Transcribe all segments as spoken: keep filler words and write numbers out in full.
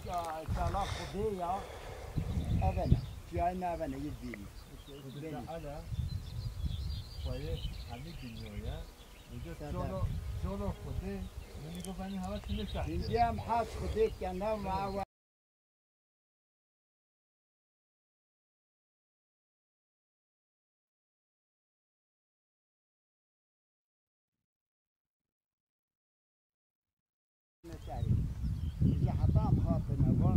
Çala Xwedê ya, evene. Çiyayê me evene, yê dîrî. Xwedê Teala xweyê hemî dinya ye. Çolo, çolo Xwedê, min digo benî hava tune şahide. Hindî em has Xwedê kene ma we. Nekarî. Ji heta em hatine va,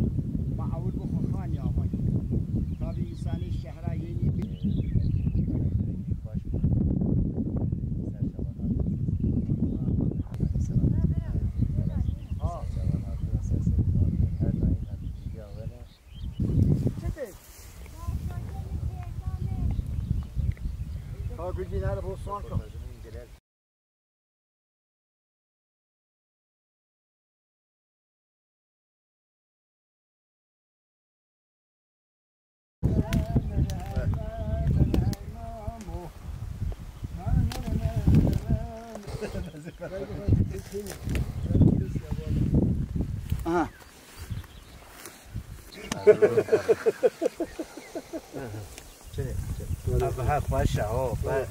ma ewil bi xwe xanî avayî. Tabî însanê şehra yenî bi. Aha. Ev her xweş e, ho, be.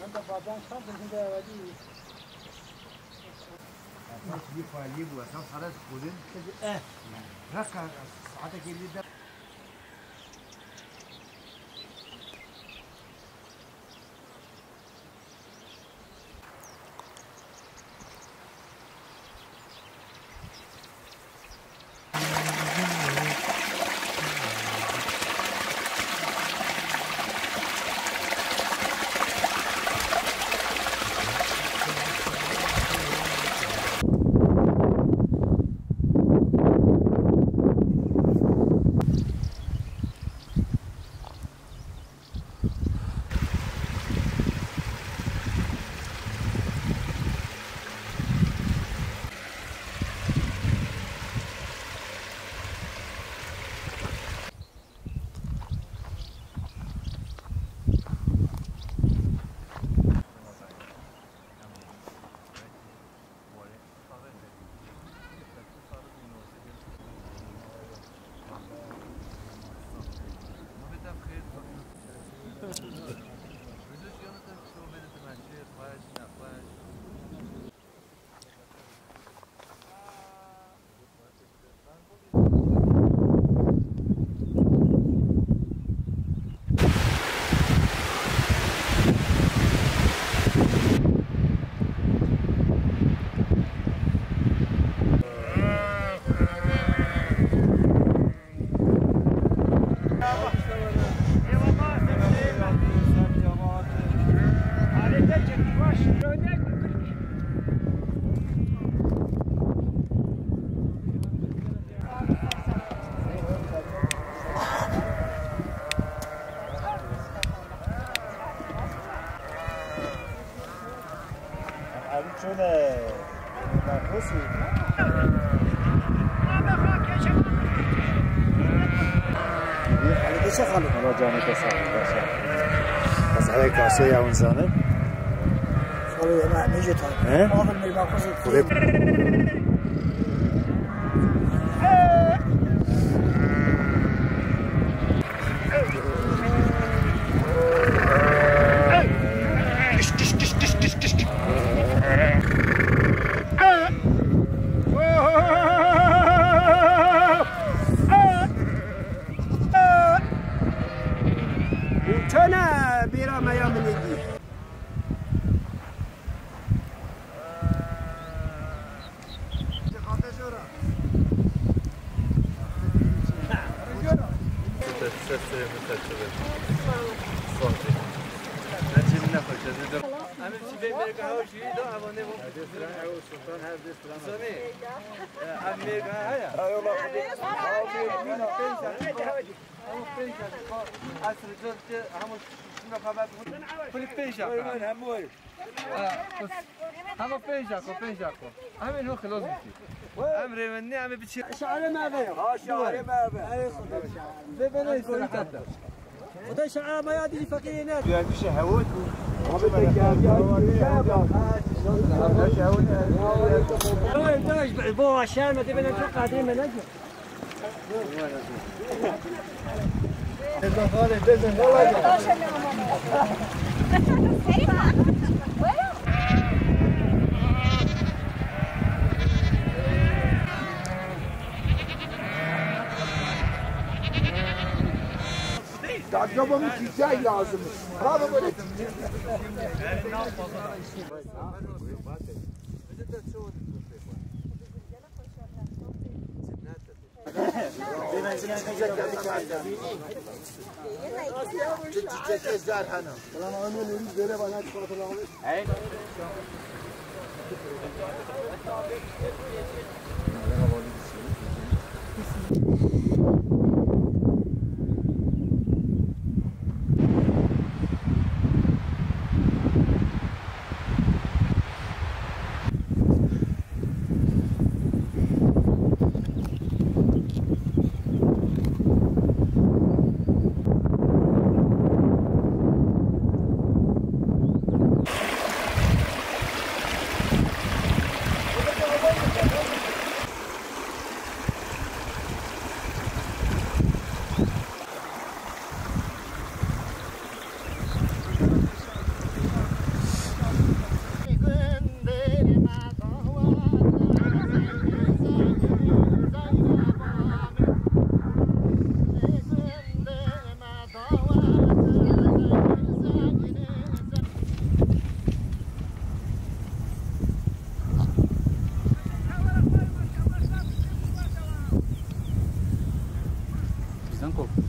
Enda badan kaldı, şimdi evveldi. Yî xwelî bû, esas xerec xwedin. Eh. Reka saetekê lê de. Abi çöne. Nakosî. Hadi geçe xalo. Allah canı keser. Bas hele kasê ya insanı. Xalo ya, ben ne jetan. He? Ağır meydan kızı. Û çene bêra me ya min êdî. Sê min te çi be? Sağ ol. Ben cebine koyacağım. Em ê çi bê mêrga hew jî da evanê bo. Zanî? Em mêrga heye. Hemo pênc dakika. Hemo pênc dakika. Esr cil ki hemo şuna xeber. Kulî pênc dakika. Hemo pênc dakika, pênc dakika. Em ê no xilas bikî. Em rêvendî, em ê biçî. Şe'ere me ve. Ha, şe'ere me ve. Ey Xuda. Vê bene Xuda. Xuda şe'ere me ya dî feqîrê ne. Duyarmış hewot. Abi de geldi. Bu aşağı me de bene çok kadir me ne? Dakika, bu bir çiçek lazım. Abi, böyle çiçek. Bizden korktu.